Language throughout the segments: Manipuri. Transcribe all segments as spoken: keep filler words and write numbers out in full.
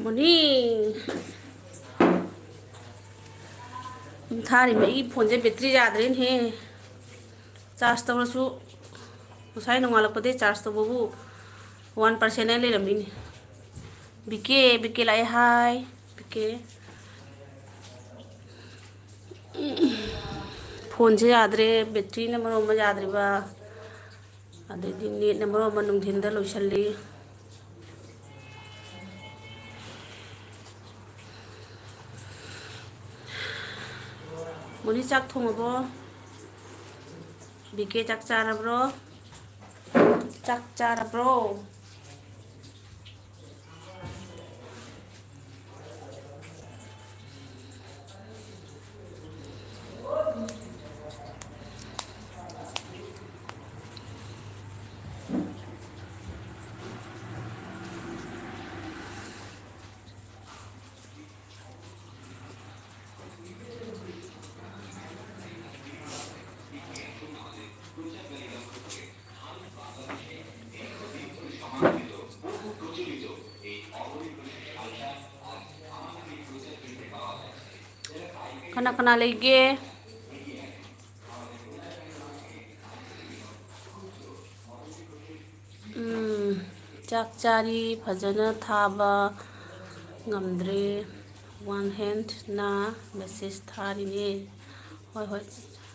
ꯃꯣꯅꯤ꯫ ꯊꯥꯔꯤꯕ ꯑꯩꯒꯤ ꯐꯣꯟꯁꯦ ꯕꯦꯇ꯭ꯔꯤ ꯌꯥꯗ꯭ꯔꯦꯅꯦꯍꯦ꯫ ꯆꯥꯔꯖ ꯇꯧꯔꯁꯨ ꯉꯁꯥꯏ ꯅꯣꯡꯉꯥꯜꯂꯛꯄꯗꯒꯤ ꯆꯥꯔꯖ ꯇꯧꯕꯕꯨ ꯋꯥꯟ ꯄꯥꯔꯁꯦꯟ ꯂꯩꯔꯝꯃꯤꯅꯦ꯫ ꯕꯤꯀꯦ, ꯕꯤꯀꯦ ꯂꯥꯛꯑꯦ ꯍꯥꯏ꯫ ꯕꯤꯀꯦ꯫ ꯐꯣꯟꯁꯦ ꯌꯥꯗ꯭ꯔꯦ, ꯕꯦꯇ꯭ꯔꯤꯅ ꯃꯔꯣꯟ ꯑꯃ ꯌꯥꯗ꯭ꯔꯤꯕ, ꯑꯗꯩꯗꯤ ꯅꯦꯠꯅ ꯃꯔꯣꯟ ꯑꯃ ꯅꯨꯡꯊꯤꯟꯗ ꯂꯣꯏꯁꯜꯂꯤ꯫ ꯃꯣꯅꯤ ꯆꯥꯛ ꯊꯣꯡꯉꯕꯣ? ꯕꯤꯀꯦ ꯆꯥꯛ ꯆꯥꯔꯕ꯭ꯔꯣ? ꯆꯥꯛ ꯆꯥꯔꯕ꯭ꯔꯣ? ꯀꯅꯥ ꯀꯅꯥ ꯂꯩꯒꯦ? ꯎꯝ, ꯆꯥꯛ ꯆꯥꯔꯤ, ꯐꯖꯅ ꯊꯥꯕ ꯉꯝꯗ꯭ꯔꯦ꯫ One handꯅ message ꯊꯥꯔꯤꯅꯦ꯫ ꯍꯣꯏ, ꯍꯣꯏ,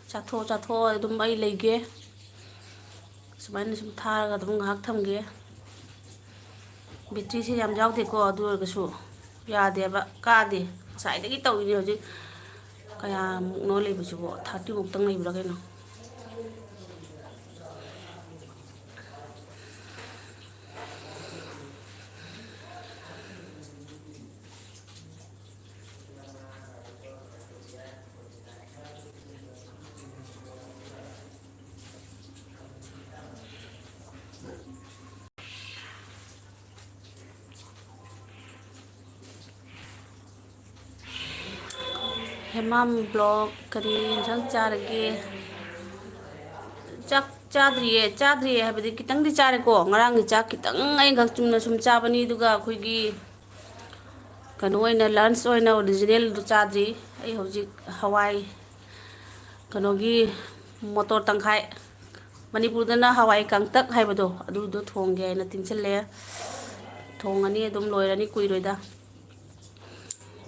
ꯆꯥꯊꯣꯛꯑꯣ, ꯆꯥꯊꯣꯛꯑꯣ, ꯑꯗꯨꯝ ꯑꯩ ꯂꯩꯒꯦ꯫ ꯁꯨꯃꯥꯏꯅ ꯁꯨꯝ ꯊꯥꯔꯒ ꯑꯗꯨꯝ ꯉꯥꯏꯍꯥꯛ ꯊꯝꯒꯦ꯫ ꯕꯦꯇ꯭ꯔꯤꯁꯦ ꯌꯥꯝ ꯌꯥꯎꯗꯦꯀꯣ, ꯑꯗꯨ ꯑꯣꯏꯔꯒꯁꯨ ꯌꯥꯗꯦꯕ, ꯀꯥꯗꯦ꯫ ꯉꯁꯥꯏꯗꯒꯤ ꯇꯧꯔꯤꯅꯦ ꯍꯧꯖꯤꯛ꯫ ꯀꯌꯥꯃꯨꯛꯅꯣ ꯂꯩꯕꯁꯤꯕꯣ? Thirty ꯃꯨꯛꯇꯪ ꯂꯩꯕ꯭ꯔꯥ ꯀꯩꯅꯣ? ꯍꯦꯃꯥꯝ ꯕ꯭ꯂꯣꯛ ꯀꯔꯤ ꯏꯟꯁꯥꯡ ꯆꯥꯔꯒꯦ? ꯆꯥꯛ ꯆꯥꯗ꯭ꯔꯤꯌꯦ, ꯆꯥꯗ꯭ꯔꯤꯌꯦ ꯍꯥꯏꯕꯗꯤ ꯈꯤꯇꯪꯗꯤ ꯆꯥꯔꯦꯀꯣ꯫ ꯉꯔꯥꯡꯒꯤ ꯆꯥꯛ ꯈꯤꯇꯪ ꯑꯩꯈꯛ ꯆꯨꯝꯅ ꯁꯨꯝ ꯆꯥꯕꯅꯤ, ꯑꯗꯨꯒ ꯑꯩꯈꯣꯏꯒꯤ ꯀꯩꯅꯣ ꯑꯣꯏꯅ, ꯂꯟꯁ ꯑꯣꯏꯅ ꯑꯣꯔꯤꯖꯤꯅꯦꯜꯗꯨ ꯆꯥꯗ꯭ꯔꯤ꯫ ꯑꯩ ꯍꯧꯖꯤꯛ ꯍꯋꯥꯏ, ꯀꯩꯅꯣꯒꯤ ꯃꯣꯇꯣꯔ ꯇꯪꯈꯥꯏ, ꯃꯅꯤꯄꯨꯔꯗꯅ ꯍꯋꯥꯏ ꯀꯥꯡꯇꯛ ꯍꯥꯏꯕꯗꯣ, ꯑꯗꯨꯗꯣ ꯊꯣꯡꯒꯦ ꯍꯥꯏꯅ ꯇꯤꯡꯁꯤꯜꯂꯦ꯫ ꯊꯣꯡꯉꯅꯤ, ꯑꯗꯨꯝ ꯂꯣꯏꯔꯅꯤ, ꯀꯨꯏꯔꯣꯏꯗ꯫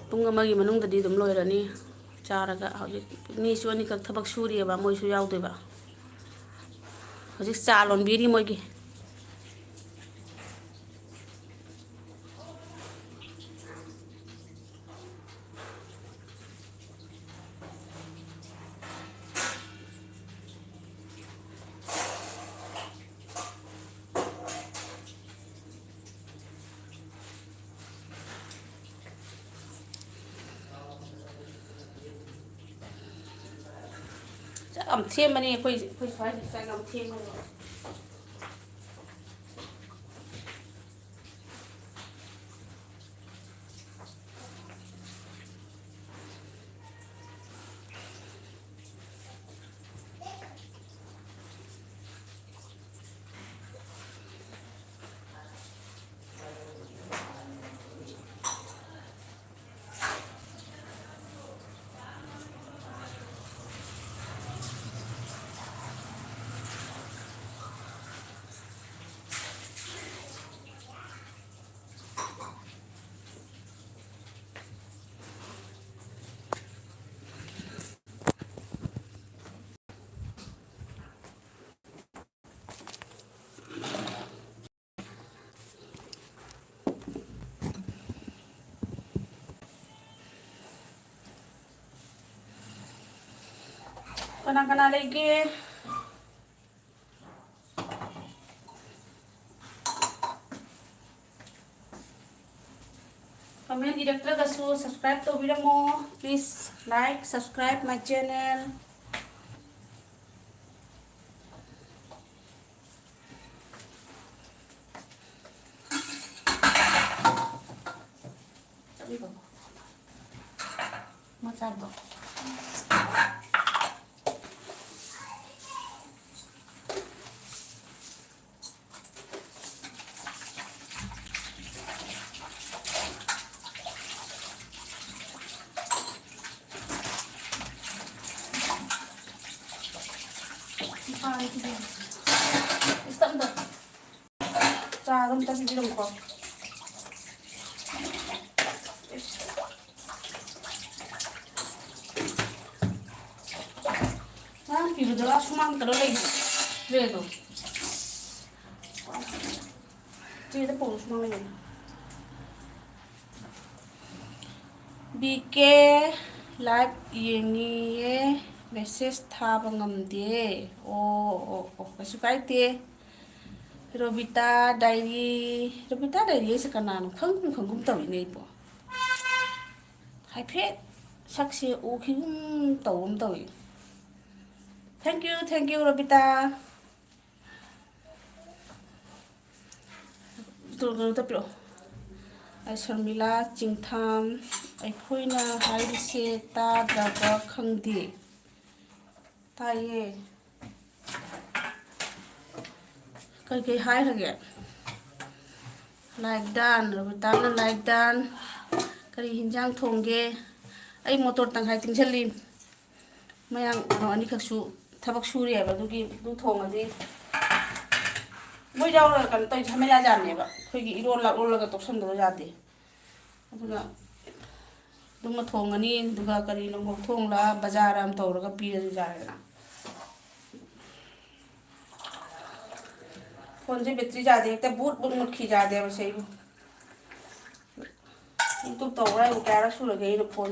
ꯄꯨꯡ ꯑꯃꯒꯤ ꯃꯅꯨꯡꯗꯗꯤ ꯑꯗꯨꯝ ꯂꯣꯏꯔꯅꯤ꯫ ꯆꯥꯔꯒ ꯍꯧꯖꯤꯛ ꯃꯤꯁꯨ ꯑꯅꯤꯈꯛ ꯊꯕꯛ ꯁꯨꯔꯤꯑꯕ, ꯃꯣꯏꯁꯨ ꯌꯥꯎꯗꯣꯏꯕ꯫ ꯍꯧꯖꯤꯛ ꯆꯥ ꯂꯣꯟꯕꯤꯔꯤ ꯃꯣꯏꯒꯤ꯫ ꯆꯥꯛ ꯌꯥꯝ ꯊꯦꯡꯕꯅꯤ ꯑꯩꯈꯣꯏ, ꯑꯩꯈꯣꯏ ꯁ꯭ꯋꯥꯏꯗ ꯆꯥꯛ ꯌꯥꯝ ꯊꯦꯡꯕꯅꯦ꯫ ꯀꯅꯥ ꯀꯅꯥ ꯂꯩꯒꯦ? ꯀꯃꯦꯟ ꯏꯔꯛꯇ꯭ꯔꯒꯁꯨ subscribe ꯇꯧꯕꯤꯔꯝꯃꯣ꯫ Please like, subscribe my channel. ꯃꯆꯥꯗꯣ꯫ ꯆꯥꯒ ꯑꯝꯇ ꯄꯤꯕꯤꯔꯝꯃꯨꯀꯣ꯫ ꯉꯔꯥꯡ ꯄꯤꯕꯗꯣ ꯑꯥ ꯁꯨꯃꯥꯡ ꯇꯧꯔ ꯂꯩ꯫ ꯇ꯭ꯔꯦꯗꯣ꯫ ꯇ꯭ꯔꯦꯗ ꯄꯨꯔ ꯁꯨꯃꯥꯡ ꯂꯩ꯫ ꯕꯤ ꯀꯦ live ꯌꯦꯡꯉꯤꯌꯦ, message ꯊꯥꯕ ꯉꯝꯗꯦ꯫ ꯑꯣ, ꯑꯣ, ꯑꯣ, ꯀꯩꯁꯨ ꯀꯥꯏꯗꯦ꯫ ꯔꯣꯕꯤꯇꯥ ꯗꯥꯏꯔꯤ, ꯔꯣꯕꯤꯇꯥ ꯗꯥꯏꯔꯤ ꯍꯥꯏꯁꯦ ꯀꯅꯥꯅꯣ? ꯈꯪꯒꯨꯝ ꯈꯪꯒꯨꯝ ꯇꯧꯏꯅꯦ ꯑꯩꯕꯣ꯫ ꯍꯥꯏꯐꯦꯠ ꯁꯛꯁꯦ ꯎꯈꯤꯒꯨꯝ ꯇꯧꯒꯨꯝ ꯇꯧꯏ꯫ Thank you, thank you, Robita. ꯀꯩꯅꯣ ꯇꯞꯄꯤꯔꯛꯑꯣ꯫ ꯑꯩ ꯁꯔꯃꯤꯂꯥ ꯆꯤꯡꯊꯥꯝ, ꯑꯩꯈꯣꯏꯅ ꯍꯥꯏꯔꯤꯁꯦ ꯇꯥꯗ꯭ꯔꯕ ꯈꯪꯗꯦ꯫ ꯇꯥꯏꯌꯦ꯫ ꯀꯩꯀꯩ ꯍꯥꯏꯈ꯭ꯔꯒꯦ? Like done, ꯔꯣꯕꯤꯇꯥꯅ like done꯫ ꯀꯔꯤ ꯍꯤꯟꯖꯥꯡ ꯊꯣꯡꯒꯦ? ꯑꯩ ꯃꯣꯇꯣꯔ ꯇꯪꯈꯥꯏ ꯇꯤꯡꯁꯜꯂꯤ꯫ ꯃꯌꯥꯡ ꯀꯩꯅꯣ ꯑꯅꯤꯈꯛꯁꯨ ꯊꯕꯛ ꯁꯨꯔꯤꯑꯕ, ꯑꯗꯨꯒꯤ ꯑꯗꯨ ꯊꯣꯡꯉꯗꯤ ꯃꯣꯏ ꯌꯥꯎꯔꯒ ꯀꯩꯅꯣ ꯇꯧꯔꯤꯁꯦ ꯍꯥꯃꯦꯂꯥ ꯖꯥꯝꯅꯦꯕ꯫ ꯑꯩꯈꯣꯏꯒꯤ ꯏꯔꯣꯜꯂ ꯑꯣꯜꯂꯒ ꯇꯣꯛꯁꯟꯗꯕ ꯌꯥꯗꯦ꯫ ꯑꯗꯨꯅ ꯑꯗꯨꯃ ꯊꯣꯡꯉꯅꯤ, ꯑꯗꯨꯒ ꯀꯔꯤꯅꯣ ꯉꯧꯊꯣꯡꯂ ꯕꯖꯥꯔ ꯑꯃ ꯇꯧꯔꯒ ꯄꯤꯔꯁꯨ ꯌꯥꯔꯦꯗꯅ꯫ ꯐꯣꯟꯁꯦ ꯕꯦꯇ꯭ꯔꯤ ꯌꯥꯗꯦ, ꯍꯦꯛꯇ ꯕꯨꯠ ꯕꯨꯠ ꯃꯨꯠꯈꯤ, ꯌꯥꯗꯦꯕ ꯁꯦ ꯑꯩꯕꯨ꯫ YouTube ꯇꯧꯕ ꯍꯥꯏꯕꯨ ꯀꯌꯥꯔꯛ ꯁꯨꯔꯒꯦ ꯑꯩꯅ ꯐꯣꯟ?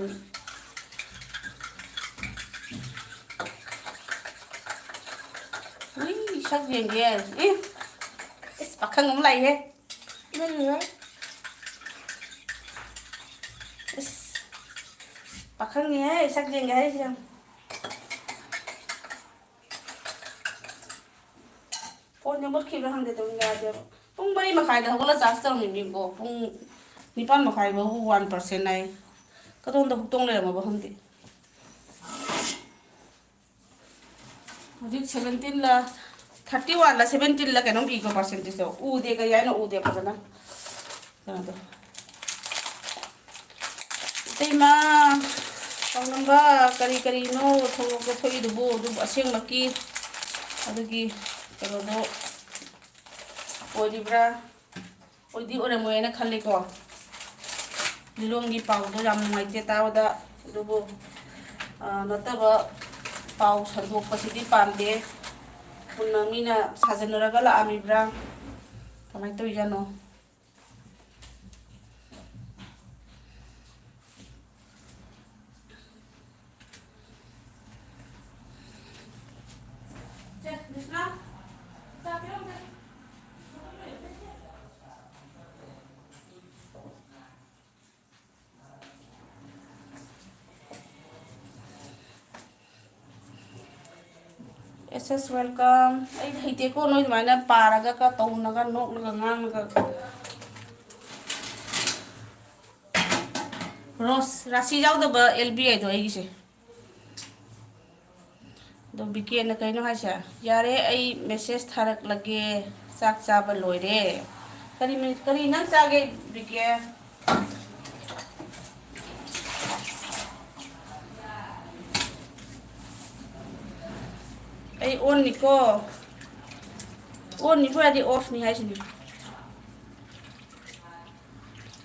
ꯎꯏ, ꯁꯛ ꯌꯦꯡꯒꯦ꯫ ꯏ! ꯏꯁ, ꯄꯥꯈꯪ ꯑꯃ ꯂꯥꯛꯏꯍꯦ꯫ ꯏꯁ, ꯄꯥꯈꯪꯅꯤꯍꯦ, ꯁꯛ ꯌꯦꯡꯒꯦ ꯍꯥꯏꯔꯤꯁꯦ ꯌꯦꯡꯉꯨ꯫ ꯐꯣꯟꯁꯦ ꯃꯨꯠꯈꯤꯕ꯭ꯔꯥ ꯈꯪꯗꯦ, ꯑꯗꯨꯝ ꯌꯥꯗꯦꯕ꯫ ꯄꯨꯡ ꯃꯔꯤ ꯃꯈꯥꯏꯗ ꯍꯧꯒꯠꯂ charge ꯇꯧꯔꯝꯃꯤꯅꯤꯀꯣ꯫ ꯄꯨꯡ ꯅꯤꯄꯥꯟ ꯃꯈꯥꯏ ꯐꯥꯎꯕ one percent ꯍꯥꯏ꯫ ꯀꯗꯣꯝꯗ ꯍꯨꯛꯇꯣꯡ ꯂꯩꯔꯝꯃꯕ ꯈꯪꯗꯦ꯫ ꯍꯧꯖꯤꯛ seventeen ꯂ, thirty one ꯂ seventeen ꯂ ꯀꯩꯅꯣꯝ ꯏꯀꯣ, percentage ꯇꯣ꯫ ꯎꯗꯦ, ꯀꯩ ꯍꯥꯏꯅꯣ ꯎꯗꯦ ꯐꯖꯅ꯫ ꯀꯩꯅꯣꯗꯣ꯫ ꯏꯇꯩꯃ, ꯄꯥꯎꯅꯝꯕ, ꯀꯔꯤ ꯀꯔꯤꯅꯣ ꯊꯣꯛꯂꯛꯄ ꯊꯣꯛꯏꯗꯨꯕꯨ? ꯑꯗꯨꯕꯨ ꯑꯁꯦꯡꯕꯀꯤ ꯑꯗꯨꯒꯤ ꯀꯩꯅꯣꯗꯣ ꯑꯣꯏꯔꯤꯕ꯭ꯔꯥ? ꯑꯣꯏꯗꯤ ꯑꯣꯏꯔꯝꯃꯣꯏꯅ ꯈꯜꯂꯤꯀꯣ꯫ ꯂꯤꯂꯣꯡꯒꯤ ꯄꯥꯎꯗꯣ ꯌꯥꯝ ꯅꯨꯡꯉꯥꯏꯇꯦ ꯇꯥꯕꯗ꯫ ꯑꯗꯨꯕꯨ, ꯑ, ꯅꯠꯇꯕ ꯄꯥꯎ ꯁꯟꯗꯣꯛꯄꯁꯤꯗꯤ ꯄꯥꯝꯗꯦ꯫ ꯆꯨꯝꯅ ꯃꯤꯅ ꯁꯥꯖꯟꯅꯔꯒ ꯂꯥꯛꯑꯝꯃꯤꯕ꯭ꯔꯥ? ꯀꯃꯥꯏꯅ ꯇꯧꯔꯤꯖꯥꯠꯅꯣ? S S, welcome. ꯑꯩ ꯍꯩꯇꯦꯀꯣ, ꯅꯣꯏ ꯑꯗꯨꯃꯥꯏꯅ ꯄꯥꯔꯒ, ꯀ-, ꯇꯧꯅꯒ, ꯅꯣꯛꯅꯒ, ꯉꯥꯡꯉꯒ꯫ ꯔꯣꯁ, ꯔꯥꯁꯤ ꯌꯥꯎꯗꯕ L B I ꯗꯣ ꯑꯩꯒꯤꯁꯦ꯫ ꯑꯗꯣ ꯕꯤꯀꯦꯅ ꯀꯩꯅꯣ ꯍꯥꯏꯁꯦ? "ꯌꯥꯔꯦ, ꯑꯩ message ꯊꯥꯔꯛꯂꯒꯦ, ꯆꯥꯛ ꯆꯥꯕ ꯂꯣꯏꯔꯦ"꯫ ꯀꯔꯤ ꯃꯤ-, ꯀꯔꯤ ꯏꯟꯖꯥꯡ ꯆꯥꯒꯦ, ꯕꯤꯀꯦ? ꯑꯩ on ꯅꯤꯀꯣ꯫ On ꯅꯤꯀꯣ ꯍꯥꯏꯗꯤ off ꯅꯤ ꯍꯥꯏꯁꯤꯅꯤ꯫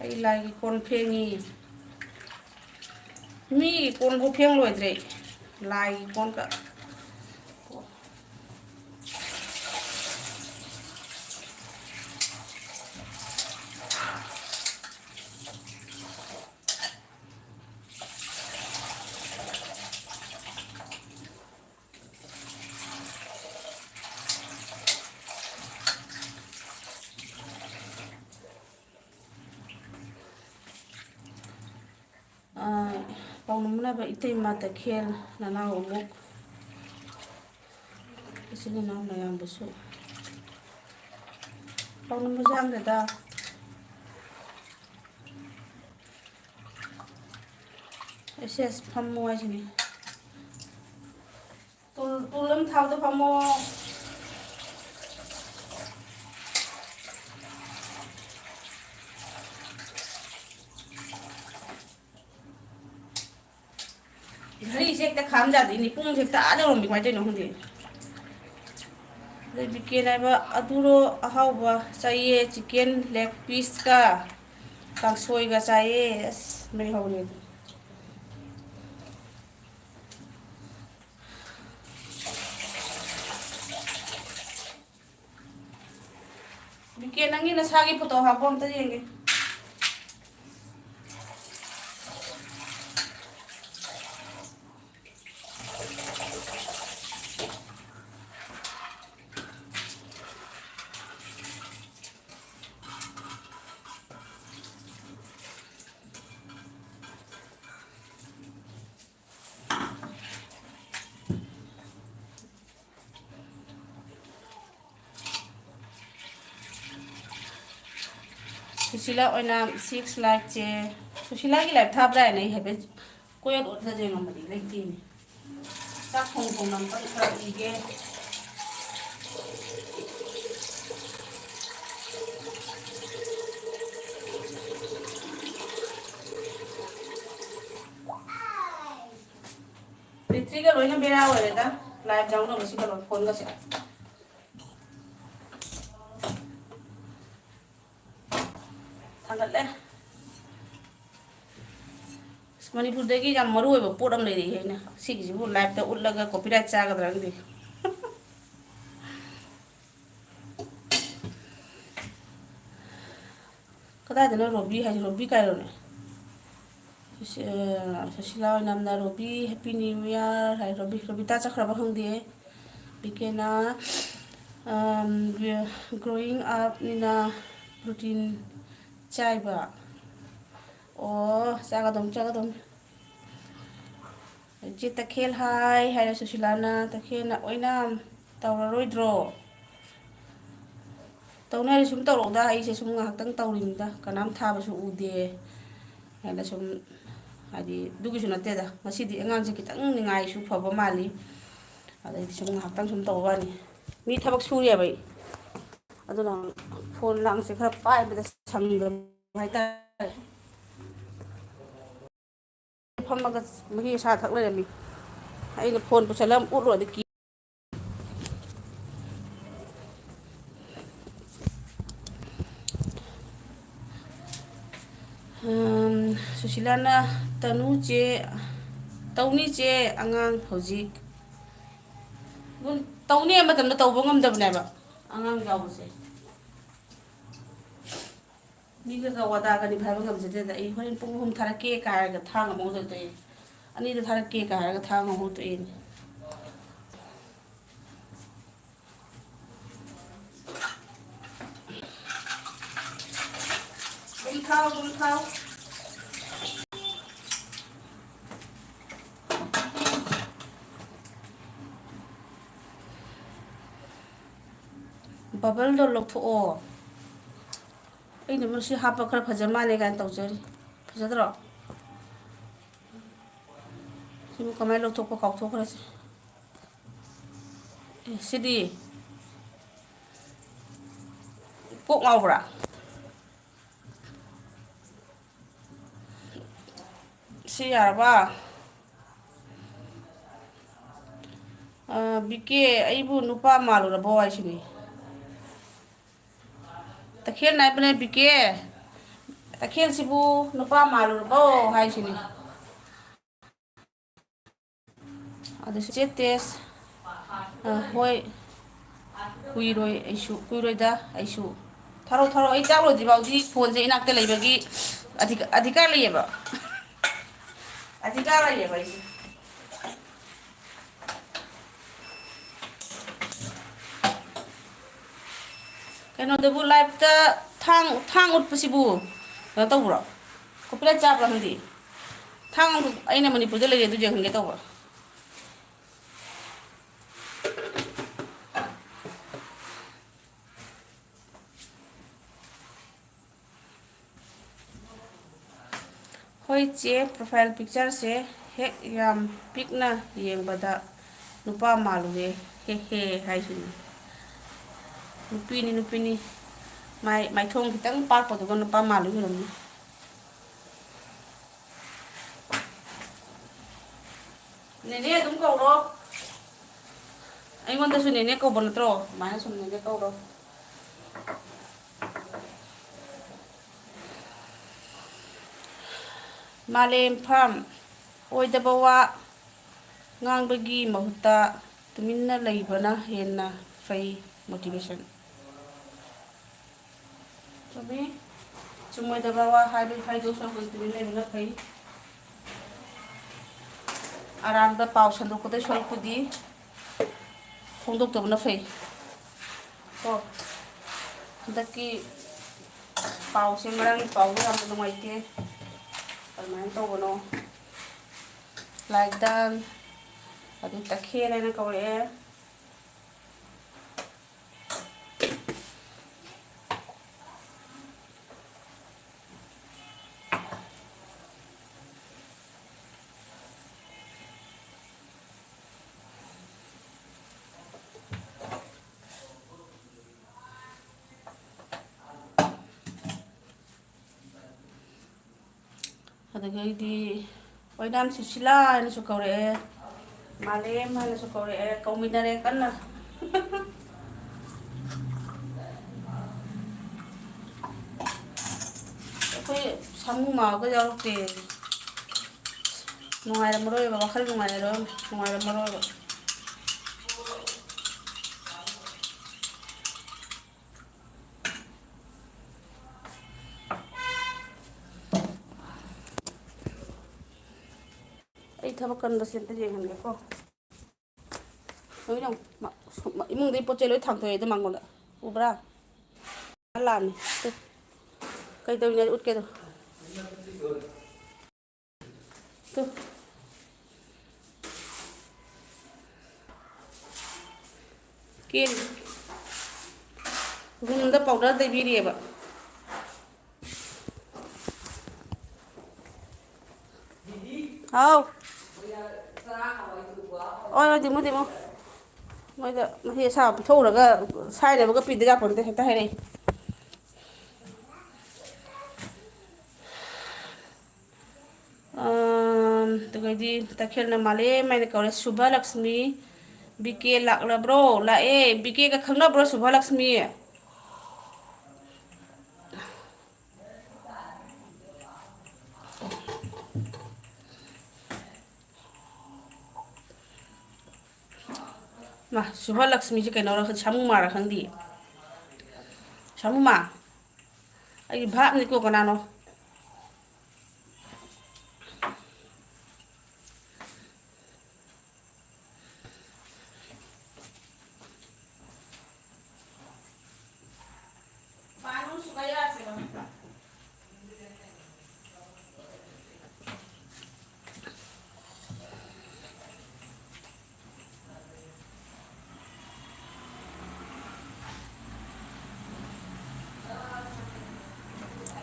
ꯑꯩ ꯂꯥꯏꯒꯤ ꯀꯣꯟ ꯐꯦꯡꯉꯤ꯫ ꯃꯤꯒꯤ ꯀꯣꯟꯕꯨ ꯐꯦꯡ ꯂꯣꯏꯗ꯭ꯔꯦ꯫ ꯂꯥꯏꯒꯤ ꯀꯣꯟꯒ꯫ ꯑꯥ, ꯄꯥꯎꯅꯝꯅꯕ ꯏꯇꯩꯃ ꯇꯈꯦꯜ ꯅꯅꯥꯎ ꯑꯃꯨꯛ ꯏꯆꯤꯟ ꯏꯅꯥꯎ ꯃꯌꯥꯝꯕꯨꯁꯨ ꯄꯥꯎꯅꯝꯕ ꯌꯥꯝꯗꯦꯗ꯫ ꯑꯦꯁ ꯑꯦꯁ ꯐꯝꯃꯣ ꯍꯥꯏꯁꯤꯅꯤ꯫ ꯇꯨꯜ, ꯇꯨꯜ ꯑꯃ ꯊꯥꯕꯗ ꯐꯝꯃꯣ꯫ ꯘꯔꯤꯁꯦ ꯍꯦꯛꯇ ꯈꯥꯝ ꯌꯥꯗꯦꯅꯦ, ꯄꯨꯡꯁꯦ ꯍꯦꯛꯇ ꯑꯥ ꯌꯧꯔꯝꯃꯤ, ꯀꯃꯥꯏꯅ ꯇꯧꯔꯤꯅꯣ ꯈꯪꯗꯦ꯫ ꯑꯗꯩ ꯕꯤꯀꯦꯟ ꯍꯥꯏꯕ ꯑꯗꯨꯔꯣ ꯑꯍꯥꯎꯕ ꯆꯥꯏꯌꯦ, ꯆꯤꯀꯦꯟ ꯂꯦꯒ ꯄꯤꯁꯀ ꯀꯥꯡꯁꯣꯏꯒ ꯆꯥꯏꯌꯦ꯫ ꯑꯁ, ꯃꯩ ꯍꯧꯔꯦ ꯑꯗꯨ꯫ ꯕꯤꯀꯦ, ꯅꯪꯒꯤ ꯅꯁꯥꯒꯤ ꯐꯣꯇꯣ ꯍꯥꯞꯄꯣ, ꯑꯝꯇ ꯌꯦꯡꯒꯦ꯫ ꯁꯨꯁꯤꯂꯥ ꯑꯣꯏꯅ ꯁꯤꯛꯁ ꯂꯥꯏꯛꯁꯦ, ꯁꯨꯁꯤꯂꯥꯒꯤ ꯂꯥꯏꯛ ꯊꯥꯕ꯭ꯔꯥ ꯍꯥꯏꯅ ꯑꯩ ꯍꯥꯏꯐꯦꯠ ꯀꯣꯏ ꯑꯣꯠ ꯑꯣꯠꯂ ꯌꯦꯡꯉꯝꯕꯅꯤ, ꯂꯩꯇꯦꯅꯦ꯫ ꯆꯥꯛ ꯊꯣꯡ ꯊꯣꯡꯅ ꯑꯝꯇꯪ ꯈꯔ ꯏꯒꯦ꯫ ꯕꯦꯇ꯭ꯔꯤꯒ ꯂꯣꯏꯅ ꯕꯦꯔꯥ ꯑꯣꯏꯔꯦꯗ, ꯂꯥꯏꯞ ꯌꯥꯎꯅꯕꯁꯤꯒ ꯂꯣꯏ ꯐꯣꯟꯒꯁꯦ꯫ ꯊꯥꯡꯒꯠꯂꯦ꯫ ꯑꯁ, ꯃꯅꯤꯄꯨꯔꯗꯒꯤ ꯌꯥꯝ ꯃꯔꯨ ꯑꯣꯏꯕ ꯄꯣꯠ ꯑꯃ ꯂꯩꯔꯛꯏ ꯑꯩꯅ꯫ ꯁꯤꯒꯤꯁꯤꯕꯨ ꯂꯥꯏꯞꯇ ꯎꯠꯂꯒ ꯀꯣꯄꯤꯔꯥꯏꯠ ꯆꯥꯒꯗ꯭ꯔꯥ ꯈꯪꯗꯦ꯫ ꯀꯗꯥꯏꯗꯅꯣ ꯔꯣꯕꯤ ꯍꯥꯏꯁꯦ? ꯔꯣꯕꯤ ꯀꯥꯏꯔꯣꯅꯦ? ꯁꯨꯁꯤ-, ꯑ, Sushila ꯑꯣꯏꯅꯝꯅ Robi, Happy New Year ꯍꯥꯏ꯫ ꯔꯣꯕꯤ, ꯔꯣꯕꯤꯇꯥ ꯆꯠꯈ꯭ꯔꯕ ꯈꯪꯗꯦ꯫ ꯕꯤꯀꯦꯅ, ꯑꯝ, growing upꯅꯤꯅ protein ꯆꯥꯏꯕ꯫ ꯑꯣ, ꯆꯥꯒꯗꯧꯅꯤ, ꯆꯥꯒꯗꯧꯅꯤ꯫ ꯍꯧꯖꯤꯛ ꯇꯈꯦꯜ ꯍꯥꯏ ꯍꯥꯏꯔꯦ ꯁꯨꯁꯤꯂꯥꯅ, ꯇꯈꯦꯜꯅ ꯑꯣꯏꯅꯥꯝ ꯇꯧꯔꯔꯣꯏꯗ꯭ꯔꯣ? ꯇꯧꯅꯤ ꯍꯥꯏꯔꯗꯤ ꯁꯨꯝ ꯇꯧꯔꯛꯎꯗ, ꯑꯩꯁꯦ ꯁꯨꯝ ꯉꯥꯏꯍꯥꯛꯇꯪ ꯇꯧꯔꯤꯅꯤꯗ, ꯀꯅꯥꯝ ꯊꯥꯕꯁꯨ ꯎꯗꯦ ꯍꯥꯏꯅ ꯁꯨꯝ ꯍꯥꯏꯗꯤ ꯑꯗꯨꯒꯤꯁꯨ ꯅꯠꯇꯦꯗ, ꯉꯁꯤꯗꯤ ꯑꯉꯥꯡꯁꯦ ꯈꯤꯇꯪ ꯅꯤꯡꯉꯥꯏꯁꯨ ꯐꯕ ꯃꯥꯜꯂꯤ꯫ ꯑꯗꯩꯗꯤ ꯁꯨꯝ ꯉꯥꯏꯍꯥꯛꯇꯪ ꯁꯨꯝ ꯇꯧꯕ ꯋꯥꯅꯤ꯫ ꯃꯤ ꯊꯕꯛ ꯁꯨꯔꯤꯑꯕ ꯑꯩ, ꯑꯗꯨꯅ ꯐꯣꯟ ꯂꯥꯡꯁꯦ ꯈꯔ ꯄꯥꯏꯕꯗ ꯁꯪꯗꯕ ꯍꯥꯏꯇꯥꯔꯦ꯫ ꯐꯝꯃꯒ ꯃꯍꯤ ꯑꯁꯥ ꯊꯛ ꯂꯩꯔꯝꯃꯤ꯫ ꯑꯩꯅ ꯐꯣꯟ ꯄꯨꯁꯜꯂ ꯑꯃ ꯎꯠꯂꯨꯔꯗꯤ ꯀꯤ-, ꯑꯝ, ꯁꯨꯁꯤꯂꯥꯅ, "ꯇꯅꯨ ꯆꯦ, ꯇꯧꯅꯤ ꯆꯦ, ꯑꯉꯥꯡ ꯍꯧꯖꯤꯛ ꯑꯗꯨꯝ ꯇꯧꯅꯤ ꯃꯇꯝꯗ ꯇꯧꯕ ꯉꯝꯗꯕꯅꯦꯕ ꯑꯉꯥꯡ ꯌꯥꯎꯕꯁꯦ꯫ ꯃꯤꯒ ꯋꯥꯗꯥꯒꯅꯤ ꯍꯥꯏꯕ ꯉꯝꯖꯗꯦꯗ꯫ ꯑꯩ ꯍꯣꯔꯦꯟ ꯄꯨꯡ ꯑꯍꯨꯝ ꯊꯥꯔꯛꯀꯦ ꯀꯥꯏꯔꯒ ꯊꯥꯡ ꯑꯃ ꯍꯧꯗꯣꯛꯑꯦ, ꯑꯅꯤꯗ ꯊꯥꯔꯛꯀꯦ ꯀꯥꯏꯔꯒ ꯊꯥꯡ ꯑꯃ ꯍꯧꯗꯣꯛꯑꯦꯅꯦ꯫ ꯑꯗꯨꯝ ꯊꯥꯎ, ꯑꯗꯨꯝ ꯊꯥꯎ꯫ ꯕꯕꯜꯗꯣ ꯂꯧꯊꯣꯛꯑꯣ꯫ ꯑꯩꯅ ꯃꯁꯤ ꯍꯥꯞꯄ ꯈꯔ ꯐꯖ ꯃꯥꯜꯂꯦ ꯀꯥꯏꯅ ꯇꯧꯖꯔꯤ꯫ ꯐꯖꯗ꯭ꯔꯣ? ꯁꯤꯕꯨ ꯀꯃꯥꯏꯅ ꯂꯧꯊꯣꯛꯄ ꯀꯥꯎꯊꯣꯛꯈ꯭ꯔꯁꯦ꯫ ꯑꯦ, ꯁꯤꯗꯤ ꯀꯣꯛ ꯉꯥꯎꯕ꯭ꯔꯥ? ꯁꯤ ꯌꯥꯔꯕ? ꯑ, ꯕꯤ ꯀꯦ, ꯑꯩꯕꯨ ꯅꯨꯄꯥ ꯃꯥꯜꯂꯨꯔꯕꯣ ꯍꯥꯏꯁꯤꯅꯤ꯫ ꯇꯈꯦꯜ ꯅꯥꯏꯕꯅꯦ ꯕꯤ ꯀꯦ꯫ ꯇꯈꯦꯜꯁꯤꯕꯨ ꯅꯨꯄꯥ ꯃꯥꯜꯂꯨꯔꯕꯣ ꯍꯥꯏꯁꯤꯅꯤ꯫ ꯑꯗꯨ ꯆꯦ ꯇꯦꯁ, ꯑ, ꯍꯣꯏ, ꯀꯨꯏꯔꯣꯏ ꯑꯩꯁꯨ, ꯀꯨꯏꯔꯣꯏꯗ ꯑꯩꯁꯨ꯫ ꯊꯥꯔꯛꯑꯣ, ꯊꯥꯔꯛꯑꯣ, ꯑꯩ ꯆꯥꯛ ꯂꯣꯏꯗ꯭ꯔꯤ ꯐꯥꯎꯗꯤ ꯐꯣꯟꯁꯦ ꯏꯅꯥꯛꯇ ꯂꯩꯕꯒꯤ ꯑꯙꯤꯀꯥ-, ꯑꯙꯤꯀꯥꯔ ꯂꯩꯌꯦꯕ꯫ ꯑꯙꯤꯀꯥꯔ ꯂꯩꯌꯦꯕ ꯑꯩꯁꯦ꯫ ꯀꯩꯅꯣꯗꯕꯨ ꯂꯥꯏꯞꯇ ꯊꯥꯡ, ꯊꯥꯡ ꯎꯠꯄꯁꯤꯕꯨ ꯀꯩꯅꯣ ꯇꯧꯕ꯭ꯔꯣ? ꯀꯣꯄꯤꯔꯥꯏꯠ ꯆꯥꯕ꯭ꯔꯥ ꯈꯪꯗꯦ꯫ ꯊꯥꯡ ꯑꯩꯅ ꯃꯅꯤꯄꯨꯔꯗ ꯂꯩꯔꯦ ꯑꯗꯨ ꯌꯦꯡꯍꯟꯒꯦ ꯇꯧꯕ꯫ ꯑꯩꯈꯣꯏ ꯆꯦ profile pictureꯁꯦ ꯍꯦꯛ ꯌꯥꯝ ꯄꯤꯛꯅ ꯌꯦꯡꯕꯗ ꯅꯨꯄꯥ ꯃꯥꯜꯂꯨꯔꯦ, ꯍꯦ ꯍꯦ ꯍꯥꯏꯁꯤꯅꯤ꯫ ꯅꯨꯄꯤꯅꯤ, ꯅꯨꯄꯤꯅꯤ꯫ ꯃꯥꯏ, ꯃꯥꯏꯊꯣꯡ ꯈꯤꯇꯪ ꯄꯥꯛꯄꯗꯨꯒ ꯅꯨꯄꯥ ꯃꯥꯜꯂꯨ ꯑꯣꯏꯔꯝꯅꯤ꯫ ꯅꯦꯅꯦ ꯑꯗꯨꯝ ꯀꯧꯔꯣ꯫ ꯑꯩꯉꯣꯟꯗꯁꯨ ꯅꯦꯅꯦ ꯀꯧꯕ ꯅꯠꯇ꯭ꯔꯣ? ꯑꯗꯨꯃꯥꯏꯅ ꯁꯨꯝ ꯅꯦꯅꯦ ꯀꯧꯔꯣ꯫ ꯃꯥꯂꯦꯝ ꯐꯥꯝ, ꯑꯣꯏꯗꯕ ꯋꯥ ꯉꯥꯡꯕꯒꯤ ꯃꯍꯨꯠꯇ ꯇꯨꯃꯤꯟꯅ ꯂꯩꯕꯅ ꯍꯦꯟꯅ ꯐꯩ꯫ Motivation꯫ ꯆꯨꯝꯃꯤ꯫ ꯆꯨꯝꯃꯣꯏꯗꯕ ꯋꯥ ꯍꯥꯏꯕ, ꯍꯥꯏꯗꯧ ꯁꯔꯨꯛꯄꯨꯗꯤ ꯇꯨꯃꯤꯟ ꯂꯩꯕꯅ ꯐꯩ꯫ ꯑꯔꯥꯟꯕ ꯄꯥꯎ ꯁꯟꯗꯣꯛꯀꯗꯣꯏ ꯁꯔꯨꯛꯄꯨꯗꯤ ꯐꯣꯡꯗꯣꯛꯇꯕꯅ ꯐꯩ꯫ ꯀꯣ, ꯍꯟꯗꯛꯀꯤ ꯄꯥꯎꯁꯦ, ꯉꯔꯥꯡꯒꯤ ꯄꯥꯎꯗꯣ ꯌꯥꯝꯅ ꯅꯨꯡꯉꯥꯏꯇꯦ꯫ ꯑꯗꯨꯃꯥꯏꯅ ꯇꯧꯒꯅꯣ꯫ ꯂꯥꯏꯛꯗꯥꯟ, ꯑꯗꯩ ꯇꯈꯦꯜ ꯍꯥꯏꯅ ꯀꯧꯔꯛꯑꯦ꯫ ꯑꯗꯨꯗꯒꯤꯗꯤ ꯑꯣꯏꯅꯥꯝ ꯁꯨꯁꯤꯂꯥ ꯍꯥꯏꯅꯁꯨ ꯀꯧꯔꯛꯑꯦ, ꯃꯥꯂꯦꯝ ꯍꯥꯏꯅꯁꯨ ꯀꯧꯔꯛꯑꯦ, ꯀꯧꯃꯤꯟꯅꯔꯦ ꯀꯟꯅ꯫ ꯑꯩꯈꯣꯏ ꯁꯥꯃꯨ ꯃꯥꯕꯒ ꯌꯥꯎꯔꯛꯇꯦ꯫ ꯅꯨꯡꯉꯥꯏꯔꯝꯃꯔꯣꯏꯕ, ꯋꯥꯈꯜ ꯅꯨꯡꯉꯥꯏꯔꯔꯣꯏ, ꯅꯨꯡꯉꯥꯏꯔꯝꯃꯔꯣꯏꯕ꯫ ꯑꯩ ꯊꯕꯛ ꯀꯟꯕꯁꯦ ꯑꯝꯇ ꯌꯦꯡꯍꯟꯒꯦꯀꯣ꯫ ꯂꯣꯏꯅ ꯃ-, ꯁꯨ-, ꯃ-, ꯏꯃꯨꯡꯗꯒꯤ ꯄꯣꯠ ꯆꯩ ꯂꯣꯏ ꯊꯥꯡꯇꯣꯛꯑꯦ ꯑꯗꯨ ꯃꯉꯣꯟꯗ꯫ ꯎꯕ꯭ꯔꯥ? ꯂꯥꯛꯑꯅꯤ꯫ ꯇꯨ꯫ ꯀꯩꯗꯧꯔꯤꯅꯣ ꯎꯠꯀꯦꯗꯣ꯫ ꯇꯨ꯫ ꯀꯦꯟ-, ꯔꯨꯝꯗ ꯄꯥꯎꯗꯔ ꯇꯩꯕꯤꯔꯤꯑꯕ꯫ ꯍꯥꯎ꯫ ꯍꯣꯏ, ꯍꯣꯏ, ꯇꯤꯃꯨ, ꯇꯤꯃꯨ꯫ ꯃꯣꯏꯗ ꯃꯍꯤ ꯑꯁꯥꯕ ꯄꯤꯊꯣꯛꯎꯔꯒ ꯁꯥꯏꯅꯕꯒ ꯄꯤꯗ ꯌꯥꯄꯣꯟꯇꯦ, ꯍꯦꯛꯇ ꯍꯥꯏꯔꯛꯏ꯫ ꯑꯝ, ꯑꯗꯨꯒꯩꯗꯤ ꯇꯈꯦꯜꯅ ꯃꯥꯂꯦꯝ ꯍꯥꯏꯅ ꯀꯧꯔꯦ꯫ ꯁꯨꯚ ꯂꯛꯁꯃꯤ, ꯕꯤ ꯀꯦ ꯂꯥꯛꯂꯕ꯭ꯔꯣ? ꯂꯥꯛꯑꯦ꯫ ꯕꯤ ꯀꯦꯒ ꯈꯪꯅꯕ꯭ꯔꯣ, ꯁꯨꯚ ꯂꯛꯁꯃꯤ? ꯃꯥ, ꯁꯨꯚ ꯂꯛꯁꯃꯤꯁꯦ ꯀꯩꯅꯣꯔ ꯈꯪ-, ꯁꯥꯃꯨ ꯃꯥꯔ ꯈꯪꯗꯦ꯫ ꯁꯥꯃꯨ ꯃꯥ? ꯑꯩꯒꯤ ꯚꯥꯞꯅꯤꯀꯣ, ꯀꯅꯥꯅꯣ?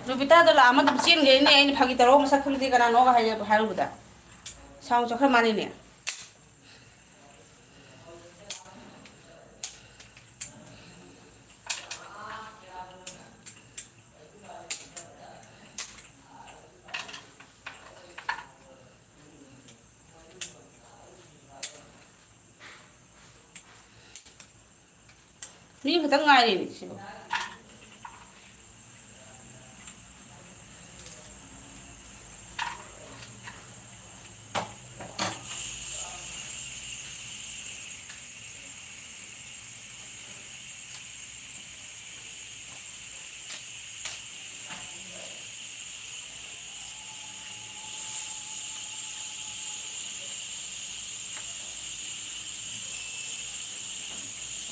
ꯔꯣꯕꯤꯇꯥꯗꯣ ꯂꯥꯛꯑꯝꯃ ꯑꯗꯨꯝ ꯆꯦꯟꯈ꯭ꯔꯦꯅꯦ꯫ ꯑꯩꯅ ꯐꯥꯒꯤ ꯇꯧꯔꯒ ꯃꯁꯛ ꯈꯪꯗꯦ ꯀꯅꯥꯅꯣꯒ ꯍꯥꯏ-, ꯍꯥꯏꯔꯨꯕꯗ꯫ ꯁꯥꯎꯟ ꯆꯠꯈ꯭ꯔ ꯃꯥꯜꯂꯦꯅꯦ꯫ ꯃꯤ ꯈꯛꯇꯪ ꯉꯥꯏꯔꯦꯅꯦ ꯁꯤꯕꯨ꯫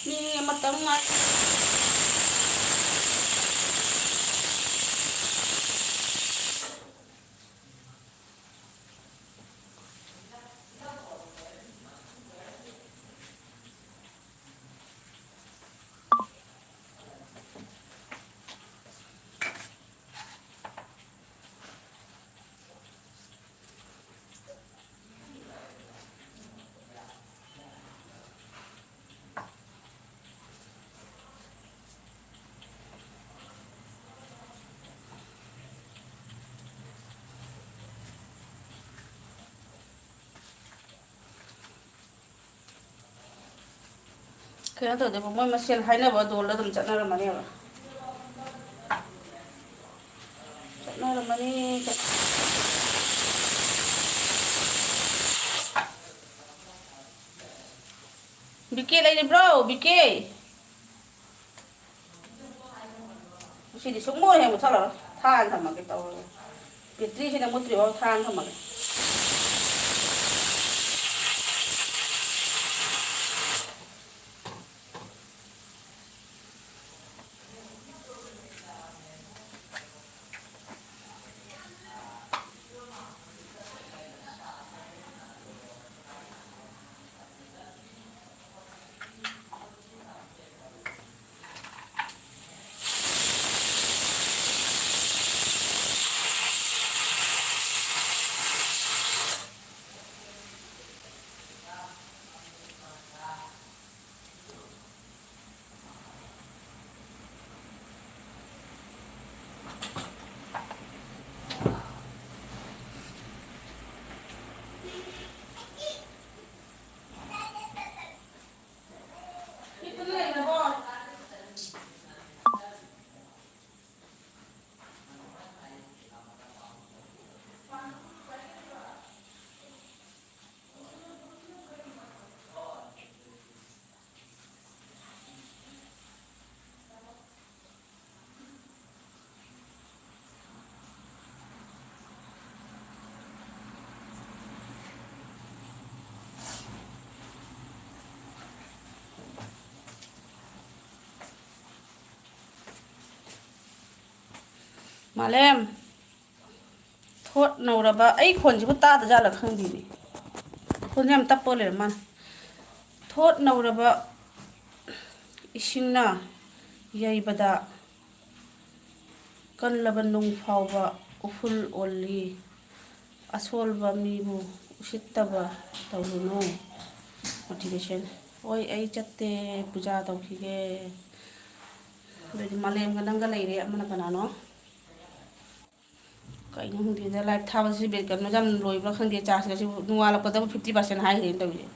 ꯃꯤ ꯑꯃꯇꯪ ꯉꯥꯏ-, ꯀꯩꯅꯣ ꯇꯧꯗꯦꯕ, ꯃꯣꯏ ꯃꯁꯦꯜ ꯍꯥꯏꯅꯕ ꯗꯣꯜꯗ ꯑꯗꯨꯝ ꯆꯠꯅꯔꯝꯃꯅꯦꯕ꯫ ꯆꯠꯅꯔꯝꯃꯅꯤ꯫ ꯕꯤꯀꯦ ꯂꯩꯔꯤꯕ꯭ꯔꯣ, ꯕꯤꯀꯦ? ꯉꯁꯤꯗꯤ ꯁꯨꯡꯃꯨꯠ ꯍꯦꯛ ꯃꯨꯠꯊꯠꯂꯔꯣꯏ꯫ ꯊꯥꯅ ꯊꯝꯃꯒꯦ ꯇꯧꯔꯒ꯫ ꯕꯦꯇ꯭ꯔꯤꯁꯤꯅ ꯃꯨꯠꯇ꯭ꯔꯤꯐꯥꯎ ꯊꯥꯅ ꯊꯝꯃꯒꯦ꯫ ꯃꯥꯂꯦꯝ, ꯊꯣꯠ ꯅꯧꯔꯕ, ꯑꯩ ꯈꯣꯟꯁꯤꯕꯨ ꯇꯥꯗꯖꯥꯠꯂ ꯈꯪꯗꯦꯅꯦ꯫ ꯈꯣꯟꯁꯦ ꯌꯥꯝ ꯇꯞꯄ ꯂꯩꯔ ꯃꯥꯜꯂꯦ꯫ ꯊꯣꯠ ꯅꯧꯔꯕ ꯏꯁꯤꯡꯅ ꯌꯩꯕꯗ ꯀꯜꯂꯕ ꯅꯨꯡ ꯐꯥꯎꯕ ꯎꯐꯨꯜ ꯑꯣꯜꯂꯤ꯫ ꯑꯁꯣꯜꯕ ꯃꯤꯕꯨ ꯎꯁꯤꯠꯇꯕ ꯇꯧꯔꯨꯅꯨ꯫ ꯃꯣꯇꯤꯚꯦꯁꯟ꯫ ꯍꯣꯏ, ꯑꯩ ꯆꯠꯇꯦ, ꯄꯨꯖꯥ ꯇꯧꯈꯤꯒꯦ꯫ ꯑꯗꯨꯗꯤ ꯃꯥꯂꯦꯝꯒ ꯅꯪꯒ ꯂꯩꯔꯦ, ꯑꯃꯅ ꯀꯅꯥꯅꯣ? ꯀꯩꯅꯣ ꯈꯪꯗꯦꯗ, ꯂꯥꯏꯚ ꯊꯥꯕꯁꯤ ꯕꯦꯛ ꯀꯩꯅꯣ ꯌꯥꯝ ꯂꯣꯏꯕ꯭ꯔꯥ ꯈꯪꯗꯦ, ꯆꯥꯔꯖꯀꯁꯤ ꯅꯣꯡꯉꯥꯜꯂꯛꯄꯗꯕꯨ fifty percent ꯍꯥꯏꯈ꯭ꯔꯦꯅ ꯇꯧꯔꯤꯁꯦ꯫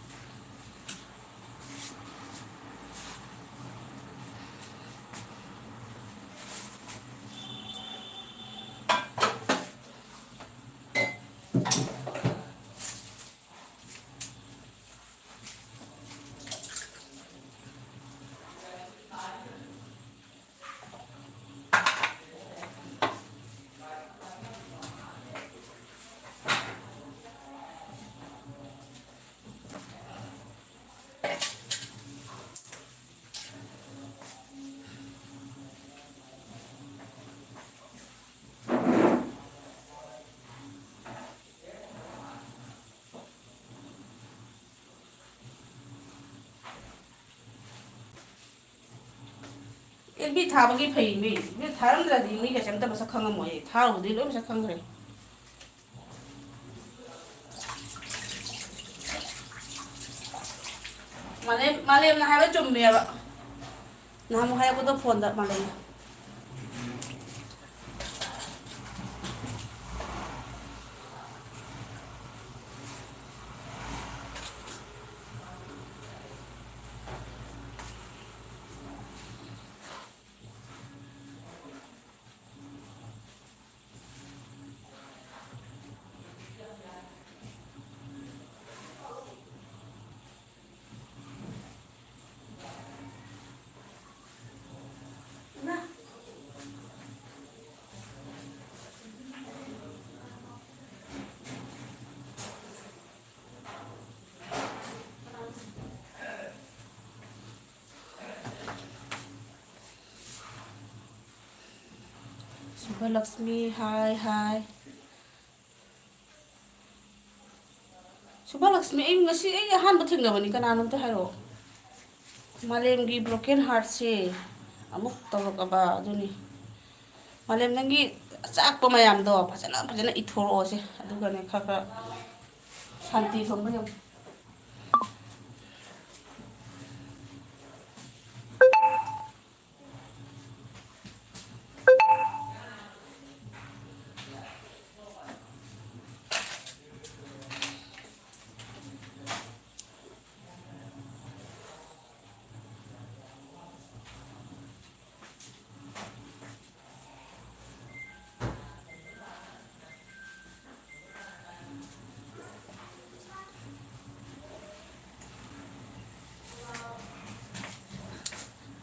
ꯃꯤ ꯊꯥꯕꯒꯤ ꯐꯩ ꯃꯤ꯫ ꯃꯤ ꯊꯥꯔꯝꯗ꯭ꯔꯗꯤ ꯃꯤ ꯀꯩꯁꯦ ꯑꯝꯇ ꯃꯁꯛ ꯈꯪꯉꯝꯃꯣꯏ꯫ ꯊꯥꯔꯨꯕꯗꯤ ꯂꯣꯏ ꯃꯁꯛ ꯈꯪꯈ꯭ꯔꯦ꯫ ꯃꯥꯂꯦꯝ-, ꯃꯥꯂꯦꯝꯅ ꯍꯥꯏꯕ ꯆꯨꯝꯃꯦꯕ꯫ ꯅꯍꯥꯟꯃꯨꯛ ꯍꯥꯏꯔꯛꯄꯗꯣ ꯐꯣꯟꯗ ꯃꯥꯂꯦꯝꯅ꯫ ꯁꯨꯚꯂꯛꯁꯃꯤ, ꯍꯥꯏ, ꯍꯥꯏ꯫ ꯁꯨꯚꯂꯛꯁꯃꯤ, ꯑꯩ ꯉꯁꯤ ꯑꯩ ꯑꯍꯥꯟꯕ ꯊꯦꯡꯅꯕꯅꯤ, ꯀꯅꯥꯅꯣ ꯑꯝꯇ ꯍꯥꯏꯔꯛꯑꯣ꯫ ꯃꯥꯂꯦꯝꯒꯤ broken heartꯁꯦ ꯑꯃꯨꯛ ꯇꯧꯔꯛꯑꯕ ꯑꯗꯨꯅꯤ꯫ ꯃꯥꯂꯦꯝ, ꯅꯪꯒꯤ ꯑꯆꯥꯛꯄ ꯃꯌꯥꯝꯗꯣ ꯐꯖꯅ, ꯐꯖꯅ ꯏꯊꯣꯔꯛꯑꯣꯁꯦ, ꯑꯗꯨꯒꯅꯦ ꯈꯔ, ꯈꯔ ꯁꯥꯟꯇꯤ ꯐꯪꯕ ꯌꯧ꯫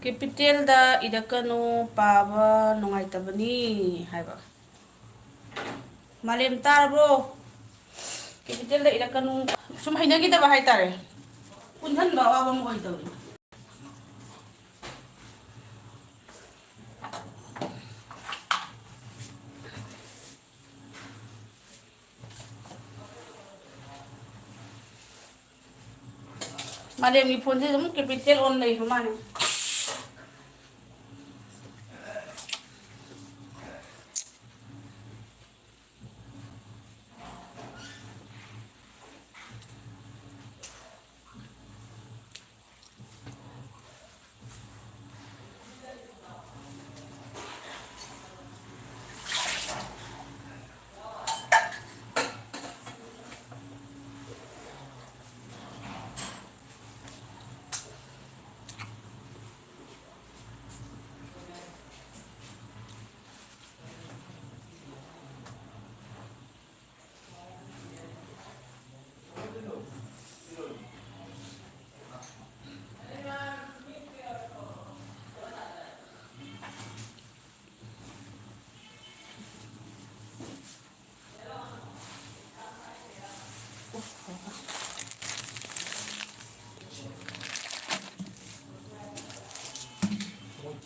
Capitalꯗ ꯏꯔꯛꯀꯅꯨ, ꯄꯥꯕ ꯅꯨꯡꯉꯥꯏꯇꯕꯅꯤ ꯍꯥꯏꯕ꯫ ꯃꯥꯂꯦꯝ, ꯇꯥꯔꯕ꯭ꯔꯣ? Capitalꯗ ꯏꯔꯛꯀꯅꯨ꯫ ꯁꯨꯝ ꯍꯩꯅꯈꯤꯗꯕ ꯍꯥꯏꯇꯥꯔꯦ꯫ ꯄꯨꯟꯁꯟꯕ ꯑꯋꯥꯕ ꯑꯃ ꯑꯣꯏ ꯇꯧꯔꯤ꯫ ꯃꯥꯂꯦꯝꯒꯤ ꯐꯣꯟꯁꯦ ꯑꯗꯨꯝ capital on ꯂꯩꯕ ꯃꯥꯜꯂꯦ꯫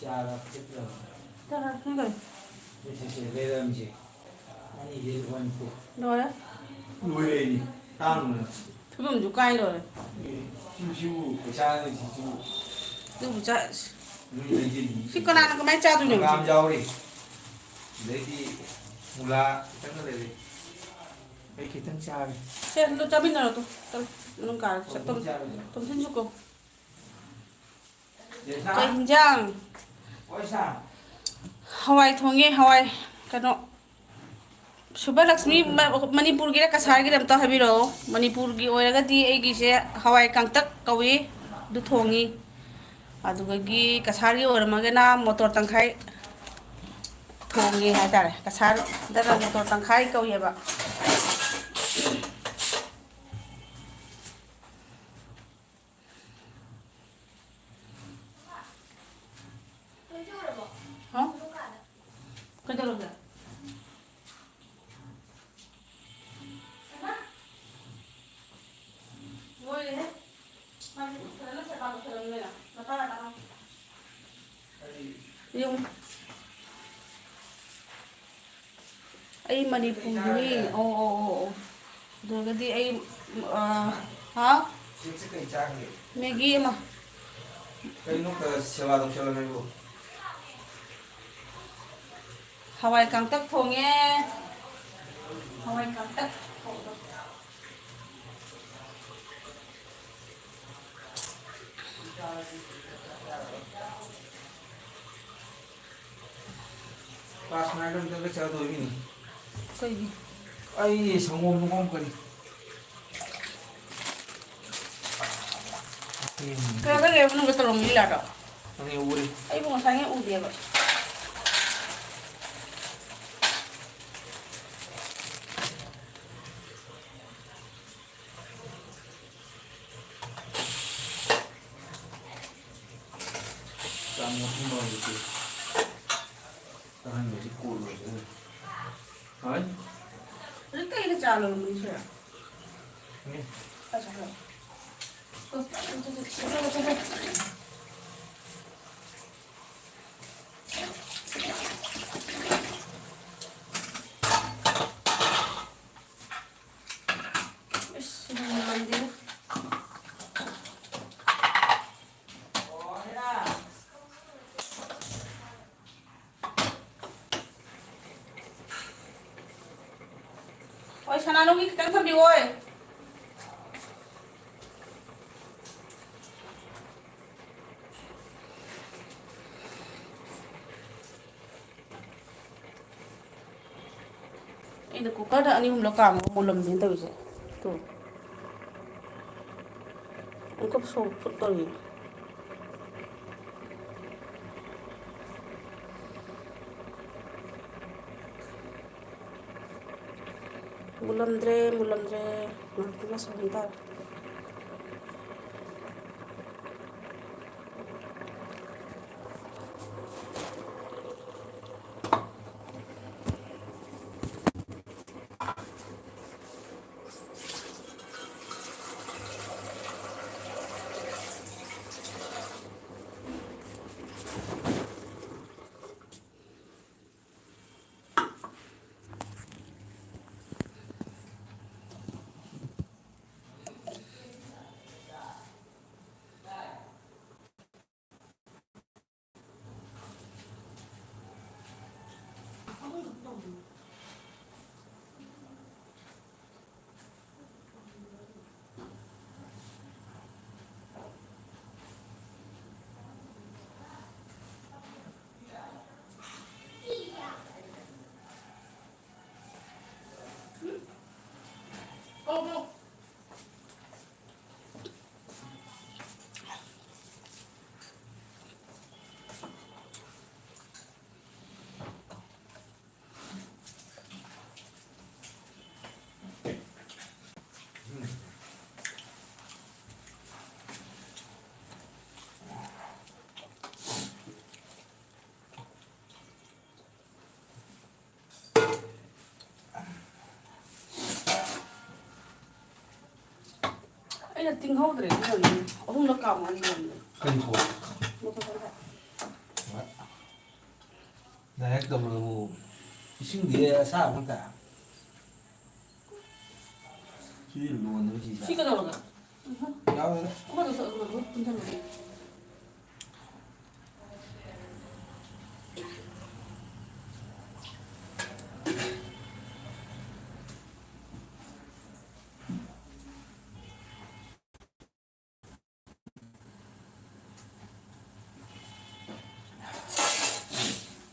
ꯆꯥꯔ ꯐꯨꯠꯂꯒ꯫ ꯆꯥꯔ ꯐꯨꯠꯂꯒ꯫ ꯁꯦ, ꯁꯦ, ꯁꯦ, ꯂꯩꯔꯝꯁꯦ꯫ ꯑꯅꯤꯁꯦ ꯂꯨꯄꯥ ꯅꯤꯐꯨ꯫ ꯂꯣꯏꯔꯦ꯫ ꯂꯣꯏꯔꯦ ꯑꯩꯗꯤ꯫ ꯇꯥꯡꯕꯅ꯫ ꯐꯤꯕꯝꯁꯨ ꯀꯥꯏ ꯂꯣꯏꯔꯦ꯫ ꯑꯦ, ꯁꯤꯕꯨ, ꯁꯤꯕꯨ ꯄꯩꯁꯥ ꯂꯩꯁꯤ ꯁꯤꯕꯨ꯫ ꯑꯗꯨꯕꯨ ꯆꯥ-, ꯅꯣꯏ ꯂꯩꯁꯤꯗꯤ꯫ ꯁꯤ ꯀꯅꯥꯅ ꯀꯃꯥꯏꯅ ꯆꯥꯗꯣꯏꯅꯣ ꯍꯪꯒꯥꯝ ꯍꯧꯖꯤꯛ? ꯌꯥꯎꯔꯤ꯫ ꯑꯗꯩꯗꯤ ꯃꯨꯂꯥ ꯈꯤꯇꯪꯒ ꯂꯩꯔꯤ꯫ ꯑꯩ ꯈꯤꯇꯪ ꯆꯥꯒꯦ꯫ ꯁꯦ, ꯑꯗꯨ ꯆꯥꯃꯤꯟꯅꯔꯣ ꯇꯨ꯫ ꯆꯠꯂꯣ, ꯃꯅꯨꯡ ꯀꯥꯔꯣ꯫ ꯆꯠ-, ꯇꯣꯝ-, ꯇꯣꯝꯊꯤꯟꯁꯨ ꯀꯧ꯫ ꯀꯩ ꯍꯤꯟꯖꯥꯡ? ꯍꯋꯥꯏ ꯊꯣꯡꯉꯦ, ꯍꯋꯥꯏ꯫ ꯀꯩꯅꯣ, ꯁꯨꯕꯂꯛꯁꯃꯤ, ꯃ-, ꯃꯅꯤꯄꯨꯔꯒꯤꯔ ꯀꯁꯥꯔꯒꯤꯔ ꯑꯝꯇ ꯍꯥꯏꯕꯤꯔꯛꯑꯣ꯫ ꯃꯅꯤꯄꯨꯔꯒꯤ ꯑꯣꯏꯔꯒꯗꯤ ꯑꯩꯒꯤꯁꯦ ꯍꯋꯥꯏ ꯀꯥꯡꯇꯛ ꯀꯧꯏ, ꯑꯗꯨ ꯊꯣꯡꯉꯤ꯫ ꯑꯗꯨꯗꯒꯤ ꯀꯁꯥꯔꯒꯤ ꯑꯣꯏꯔꯝꯃꯒꯅ ꯃꯣꯇꯣꯔ ꯇꯪꯈꯥꯏ ꯊꯣꯡꯉꯤ ꯍꯥꯏꯇꯥꯔꯦ꯫ ꯀꯁꯥꯔꯗꯅ ꯃꯣꯇꯣꯔ ꯇꯪꯈꯥꯏ ꯀꯧꯏꯑꯕ꯫ ꯍꯥ? ꯀꯩꯗꯧꯔꯒꯦ? ꯂꯣꯏꯔꯦꯍꯦ꯫ ꯃꯥꯗꯤ ꯐꯖꯅ ꯁꯦꯕꯥ ꯇꯧꯁꯜꯂꯝꯃꯦꯅ꯫ ꯃꯇꯥꯡ ꯃꯇꯥꯡ꯫ ꯌꯦꯡꯉꯨ꯫ ꯑꯩ ꯃꯅꯤꯄꯨꯔꯒꯤꯅꯤ꯫ ꯑꯣ, ꯑꯣ, ꯑꯣ, ꯑꯣ꯫ ꯑꯗꯨ ꯑꯣꯏꯔꯒꯗꯤ ꯑꯩ, ꯑ, ꯍꯥꯎ? ꯆꯦꯛꯁꯦ ꯀꯩ ꯆꯥꯈ꯭ꯔꯒꯦ? ꯃꯦꯒꯤ ꯑꯃ꯫ ꯀꯩꯅꯣ ꯈꯔ ꯁꯦꯕꯥ ꯇꯧꯁꯜꯂꯝꯃꯦꯕꯨ꯫ ꯍꯋꯥꯏ ꯀꯥꯡꯇꯛ ꯊꯣꯡꯉꯦ꯫ ꯍꯋꯥꯏ ꯀꯥꯡꯇꯛ ꯊꯣꯡꯕ꯫ ꯀ꯭ꯂꯥꯁ ꯅꯥꯏꯟꯗ ꯑꯝꯇꯒ ꯆꯠꯂꯗꯣꯏꯅꯤ꯫ ꯀꯩꯒꯤ? ꯑꯩ ꯁꯪꯒꯣꯝ ꯁꯪꯒꯣꯝ ꯀꯔꯤ? ꯀꯩꯅꯣꯗ ꯂꯩꯕ ꯃꯅꯨꯡꯗ ꯇꯧꯔꯝꯃꯤ ꯂꯤꯂꯥꯗꯣ? ꯈꯪꯉꯦ, ꯎꯔꯦ꯫ ꯑꯩꯕꯨ ꯉꯁꯥꯏꯉꯩ ꯎꯗꯦꯕ꯫ ꯆꯥꯝꯃ ꯊꯝꯕ ꯍꯧꯖꯤꯛꯇꯤ꯫ ꯑꯍꯟꯕꯁꯤ ꯀꯣꯠꯂꯨꯔꯁꯤꯅ꯫ ꯍꯣꯏ꯫ ꯍꯧꯖꯤꯛ ꯀꯩꯗ ꯆꯥ ꯂꯣꯟꯕꯅꯣ ꯁꯤꯔ? ꯎꯝ꯫ ꯑꯁ, ꯍꯣꯏ꯫ ꯆꯠꯂꯣ, ꯆꯠꯂꯣ, ꯆꯠꯂꯣ꯫ ꯁꯅꯥꯅꯨꯒꯤ ꯈꯤꯇꯪ ꯊꯝꯕꯤꯌꯣꯏ꯫ ꯑꯩꯅ ꯀꯨꯀꯔꯗ ꯑꯅꯤ ꯑꯍꯨꯝꯂꯛ ꯀꯥꯝꯃꯒ ꯃꯨꯜꯂꯝꯗꯦꯅ ꯇꯧꯔꯤꯁꯦ꯫ ꯇꯨ꯫ ꯑꯃꯨꯛꯀ ꯁꯣꯛ ꯁꯣꯛ ꯇꯧꯔꯤ꯫ ꯃꯨꯜꯂꯝꯗ꯭ꯔꯦ, ꯃꯨꯜꯂꯝꯗ꯭ꯔꯦ꯫ ꯉꯥꯏꯍꯥꯛꯇꯪ ꯉꯥꯏꯁꯤꯟꯕ ꯇꯥꯔꯦ꯫ ꯑꯩꯅ ꯇꯤꯡꯍꯧꯗ꯭ꯔꯦ, ꯑꯗꯨꯅꯅꯦ꯫ ꯑꯍꯨꯝꯂꯛ ꯀꯥꯝꯃꯣ ꯍꯥꯏꯈꯤꯕꯅꯦ꯫ ꯀꯔꯤ ꯄꯣꯠ? ꯃꯊꯛ ꯃꯊꯛ꯫ ꯍꯣꯏ꯫ ꯗꯥꯏꯔꯦꯛ ꯇꯧꯔꯕꯨ ꯏꯁꯤꯡꯗꯤ ꯑꯁꯥꯕ ꯉꯥꯛꯇ꯫ ꯁꯤ ꯂꯣꯟꯗꯕ ꯁꯤ ꯁꯤ ꯀꯩꯗꯧꯔꯒꯦ? ꯌꯥꯎꯔꯦꯗ꯫ ꯑꯃꯗꯨꯁꯨ ꯑꯗꯨꯗ ꯄꯨꯟꯁꯤꯜꯂꯨ꯫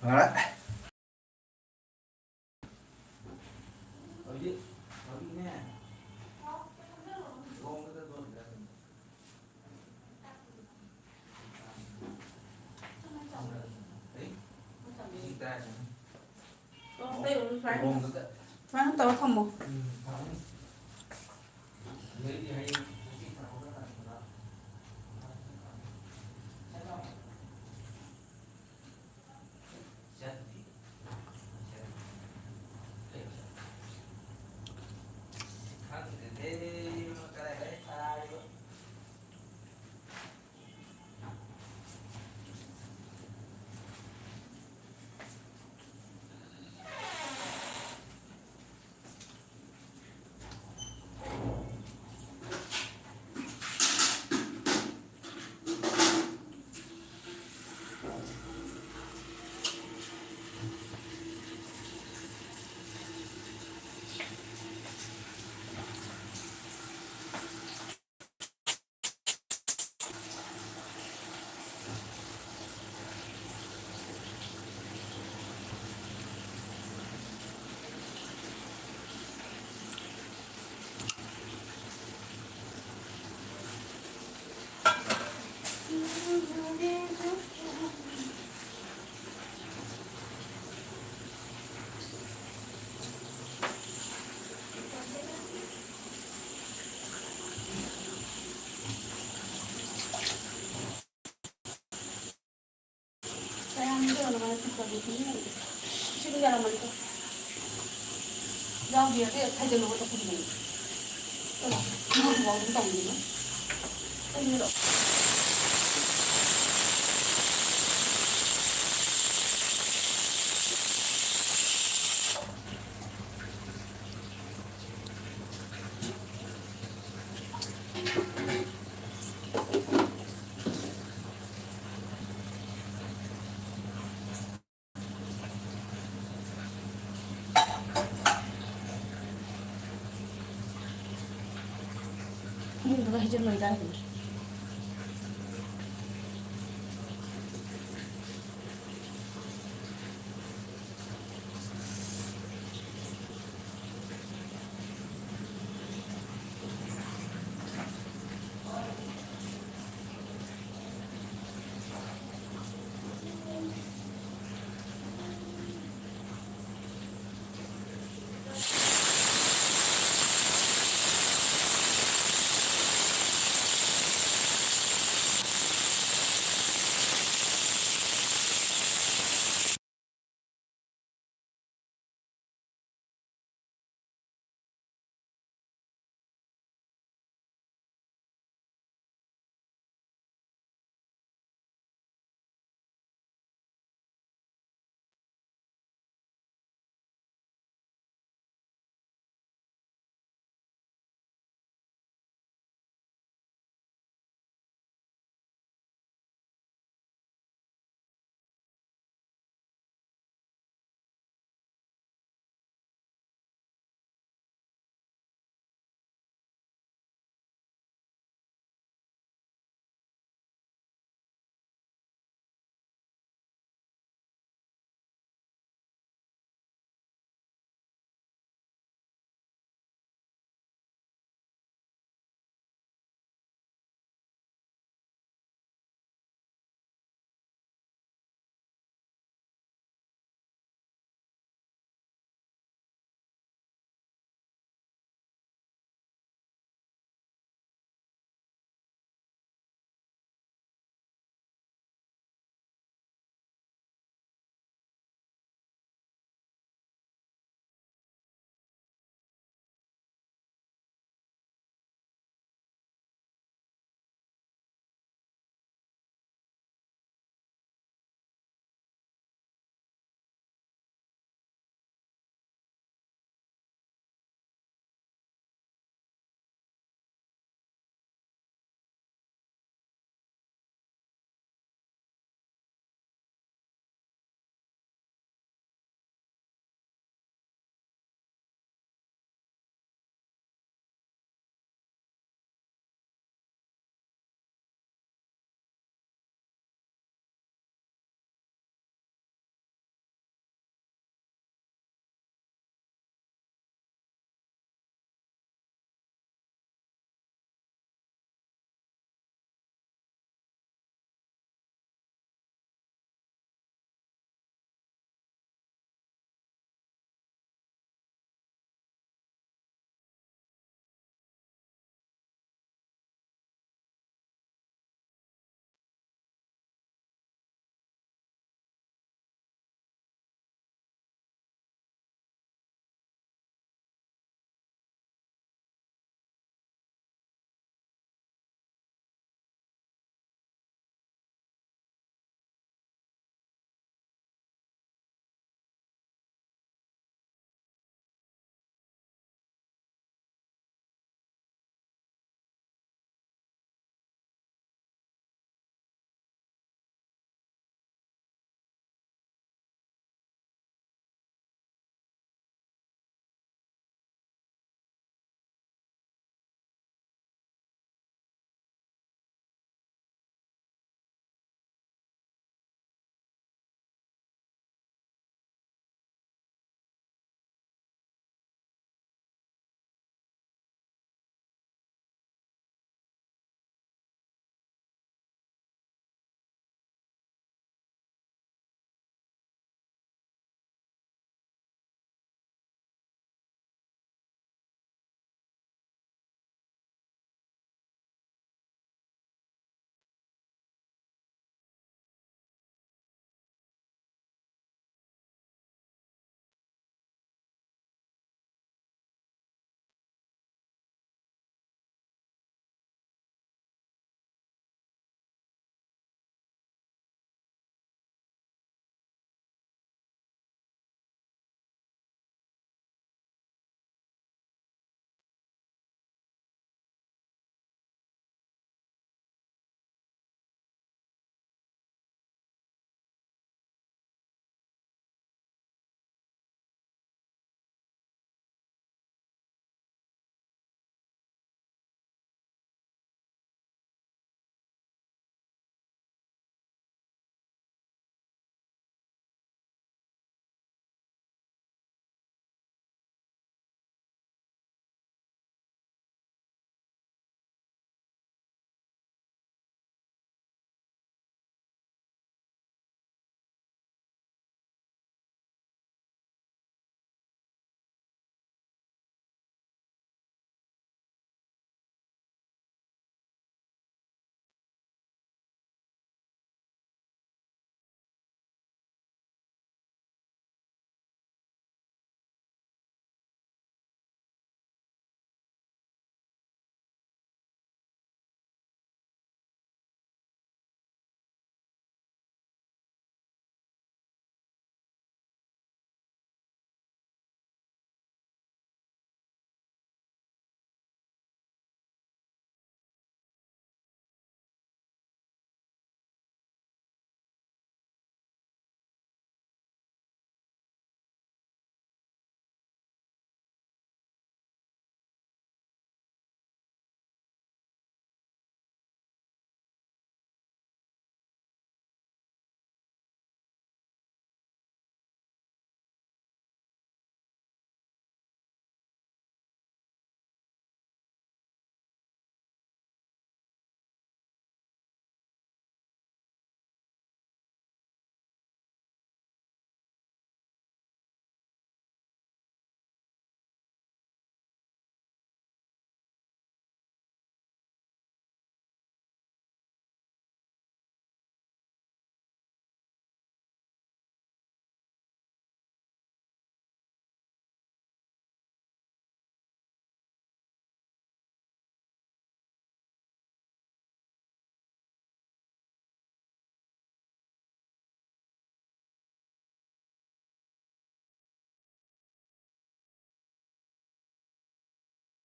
ꯉꯥꯏ꯫ ꯁꯨꯃꯥꯏꯅ ꯇꯧꯔ ꯊꯝꯃꯣ꯫ ꯀꯌꯥꯝ ꯌꯥꯝꯅ ꯃꯔꯛ ꯊꯛꯄꯒꯤ ꯈꯪꯅꯤꯡꯉꯝꯗꯦ꯫ ꯏꯁꯤꯡ ꯌꯥꯔꯝꯃꯅꯤꯀꯣ꯫ ꯌꯥꯎꯗꯦ, ꯑꯗꯨ ꯊꯥꯖꯤꯜꯂꯨꯕ ꯇꯧꯁꯤꯟꯕꯅꯤ꯫ ꯀꯩꯅꯣ, ꯏꯃꯥꯒꯤ ꯋꯥ ꯑꯗꯨꯝ ꯇꯧꯅꯤꯡꯉꯤ꯫ ꯀꯩꯒꯤꯅꯣ? ꯏꯃꯨꯡꯗꯒ ꯍꯩꯖꯤꯜꯂꯣꯏꯗꯥꯏꯅꯦ꯫